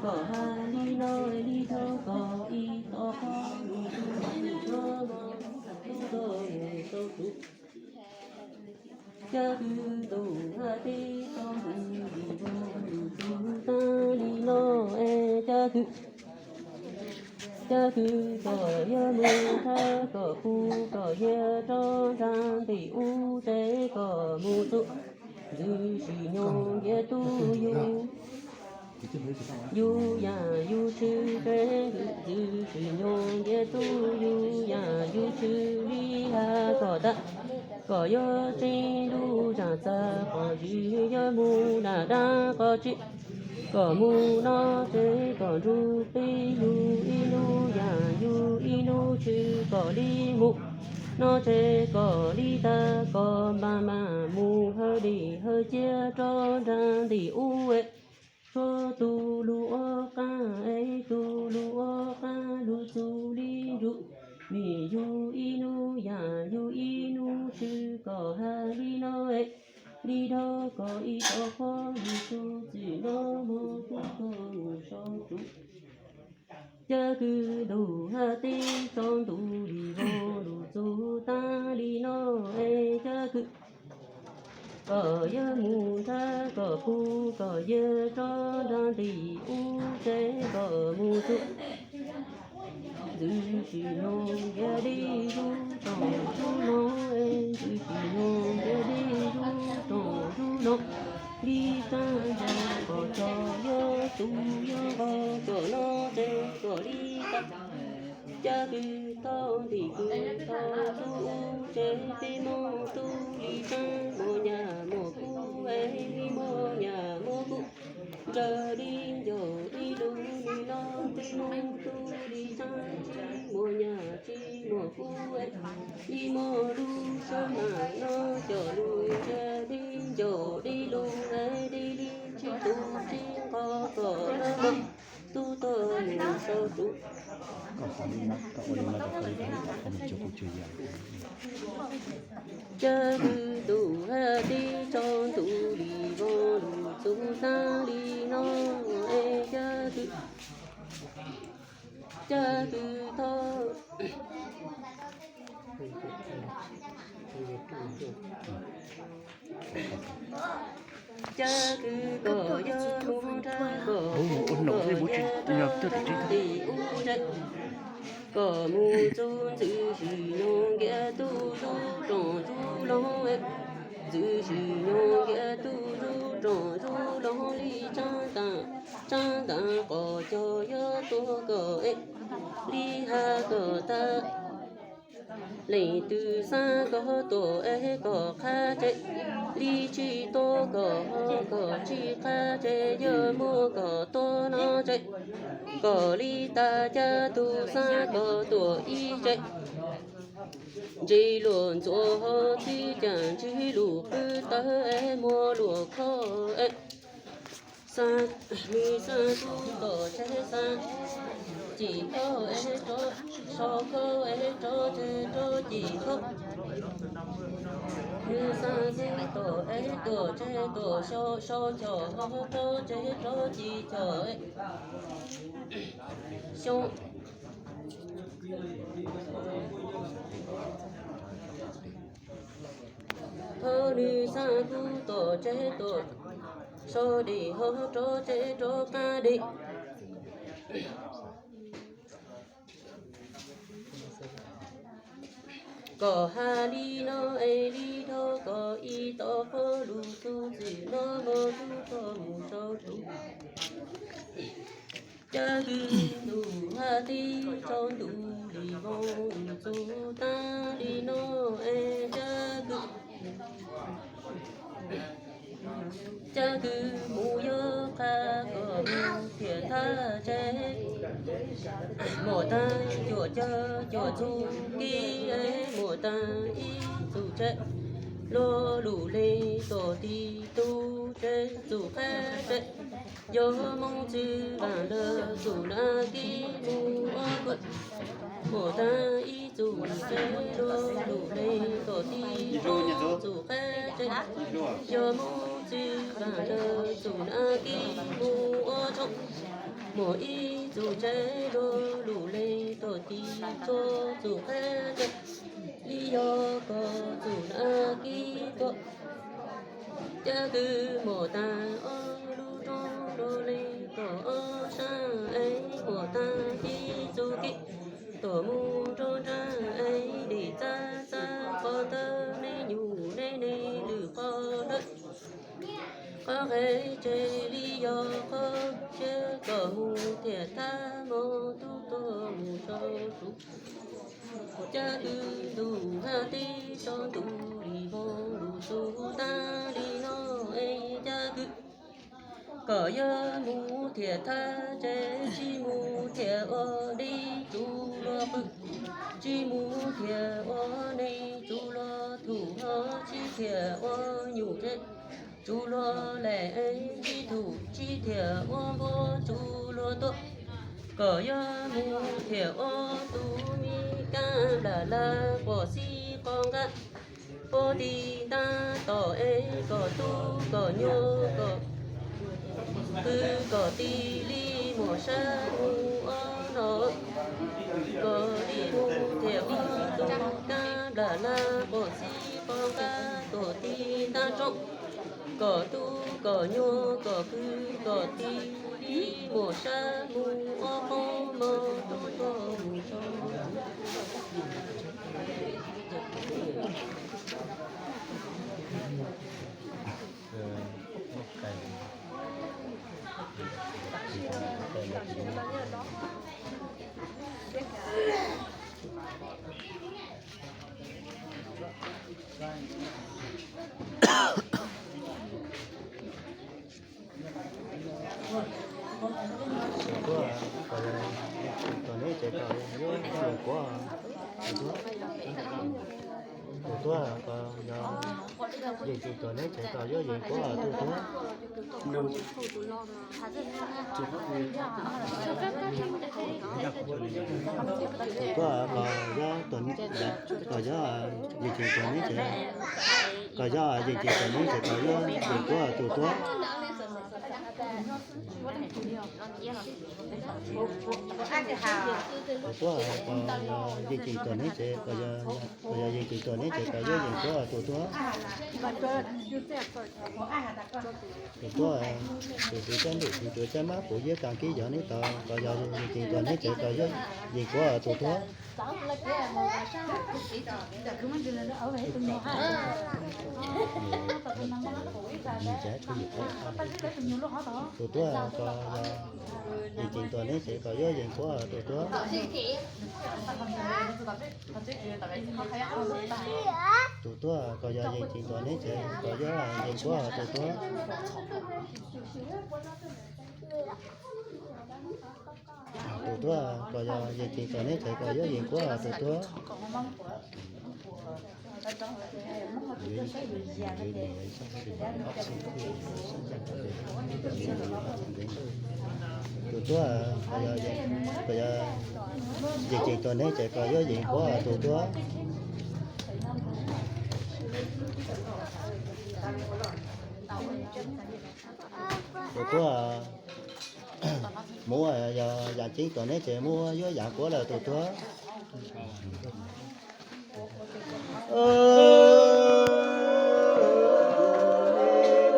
Koj hais li no li dhau kom ib tog qhov lus tub txwm no mus tub tog mus rau tub. Cov kwv ntuj hais tib tog ntuj li vog lus txwv tag li no es cov kwv, cov kwv kom yog mus thawj kom pub kom yawg rov nrag ntim ub tsev kom mus txug ntxwv sim nyoog ntiav tub yug. Yug yam yug tshwm tsev ntxwv sim nyoog ntiav tub yug yam yug tshwm li has kom tag, kom yog tseeb lub zam txag qhov zwm yog mus nram dab qhov tsev, kom mus noj tsev kom nrug peb yug ib lub yam yug ib lub tshwm kom li mus noj tsev kom li tag kom mam mam mus hawv dej hawv cawv rov nrag ntim ub es. Tshuav tus lus ua qab es tus lus ua qab lug txug li nrug, vim yug ib nub yam yug ib nub tshwm kom hais li no es, li dhau kom ib tog qhov lug txug txwm no moog tub tog mus sau tub. Cov kwv ntuj hais tib tog ntuj li vog lug txug tag li no es cov kwv kom yawg mus nrag kom pug kom yawg rov nrag ntim ub tsev kom mus txug ntxwv sim nyoog ntiav dib zug rooj zug loo es ntxwv sim nyoog ntiav dib zug rooj zug loo li tsaab nrag kom txog yog tub yog nqog kom noj tsev kom li tag. Cov kwv tog ntim kwv tog txug ub tsev peb moog tub li tsaab muaj nyaj muaj kub es li muaj nyaj muaj kub. Nrawg li ncaus li lug li no peb moog tub li tsaab tsi muaj nyaj tsi muaj kub es li muaj lub sab mam no coj lug nrawg li ncaus li lug es li li tsi tub tsi nqog kom noj tub tog mus sau tub. Cov kwv ntuj hais tib tog ntuj li vog lug txug tag li no es cov kwv, cov kwv tog, cov kwv kom yog mus nrag kom mus kom yog rov nrag ntim ub tsev kom mus txug ntxwv sim nyoog ntiav tub zug rooj zug loo es, ntxwv sim nyoog ntiav tub zug rooj zug loo li tsaab ntaag, tsaab ntaag qos cog yog tuag kom es li has kom tag. Leej twg xaav kom tuaj es kom qha tsev, li tsi tuaj kom ho kom tsi qha tsev, yog muaj kom tuaj noj tsev kom li tag. Cov tug xaav kom tuaj ib tsev, ntsib luag ntxuav ho txwv caaj ntsib lug qwv tawv es muaj luag khob es. Xaav, nws xaav kub tom tsev xaav cim khob es rov, so khob es rov tsev rov cim khob. Nws xaav kub tom es tom tsev tom so, so chom ho rov tsev rov cim chom es. Xyoo. Ho nws xaav kub tom tsev tom so dej ho rov tsev rov qab dej. Kom has li no es li dhau kom ib tog qhov lug txug txwm no moog tub tog mus sau tub. Cov kwv ntuj hais tib tog ntuj li vog lug txug tag li no es cov kwv, cov kwv mus yog qha kom mus tiam thaj tsev. Muaj taag cuaj caug cuaj txug kib es muaj taag ib txug tsev. Lo lus le tom ti tug tsev txug qab tsev. Yog moog txwv vaaj lawm txug nab kib mus ob kub. Muaj taag ib txug tsev, lo lus le tom ti tug txug qab tsev. Yog moog txwv vaaj lawm txug nab kib mus ob tsob. Muaj ib txoj tsev luag lub leej tuaj ti txhua txoj qab tsev, li yog koj txoj na kib tuaj. Caj kwv muaj tag ob lub roob luag leej tuaj ob sab es muaj tag ib txoj kev tuaj mus rau nrad es dej txav txav qhov ntawd nej nyuj nej neeg lwm qhov lawm. Qhov qheb tseg li yog qhov tshiab koj mus thiaj thab mog tub tuaj mus rau tsuv. Caj kwv ntuj hab teb tso ntuj li hmo lug txug tag li no es caj kwv koj yog mus thiaj thab tsev, tsis mus thiaj ua deb tsuv luag qhwv, tsis mus thiaj ua neeg tsuv luag thuj, ho tsis thiaj ua nyuj tsev tsuv luag lem, tsis thuj tsis thiaj ua npua tsuv luag tuaj. Koj yog mus thiaj ua tus me kab nplam laj quas xib quas nqab, puag tim ntab tom es koj tub koj nyuam koj kwv koj tij li muaj sab mus ua no. Koj li mus thiaj ua tus kab nplam laj quas xib quas nqab tuag tim ntab roob. Koj tub koj nyuam koj kwv koj tij li muaj sab mus ua qoob mog tub tuaj mus rau Tus tuaj, koj yog yeej tsis tuaj neb tsev koj yuav yeej kuav. Tus tuaj, koj yog yeej tsis tuaj neb tsev koj yuav yeej kuav tus tuaj. Tus tuaj, koj yog tuaj, koj yog yeej tsis tuaj neb tsev, koj yog yeej tsis tuaj neb tsev koj yuav yeej kuav tus tuaj. Tus tuaj, koj yog yeej tsis tuaj neb tsev, koj yog yeej tsis tuaj neb tsev koj yuav yeej kuav tus tuaj. Tus tuaj, tus txiv tsab ntuj tus txiv tsab mab puv yeb tag kib yog neb tod, koj yog yeej tsis tuaj neb tsev koj yuav yeej kuav tus tuaj. Tus tuaj, koj yog yeej tsis tuaj neb tsev koj yuav yeej kuav tus tuaj. Tus tuaj, koj yog yeej tsis tuaj neb tsev koj yuav yeej kuav tus tuaj. Tus tuaj, koj yog yeej tsis tuaj neb tsev koj yuav yeej kuav tus tuaj. Tus tuaj, koj yog yeej tsis tuaj neb tsev koj yuav yeej kuav tus tuaj. Tus tuaj, muab yog yam tsis tuaj neb tsev muab yuav yam kuav lawm tus tuaj.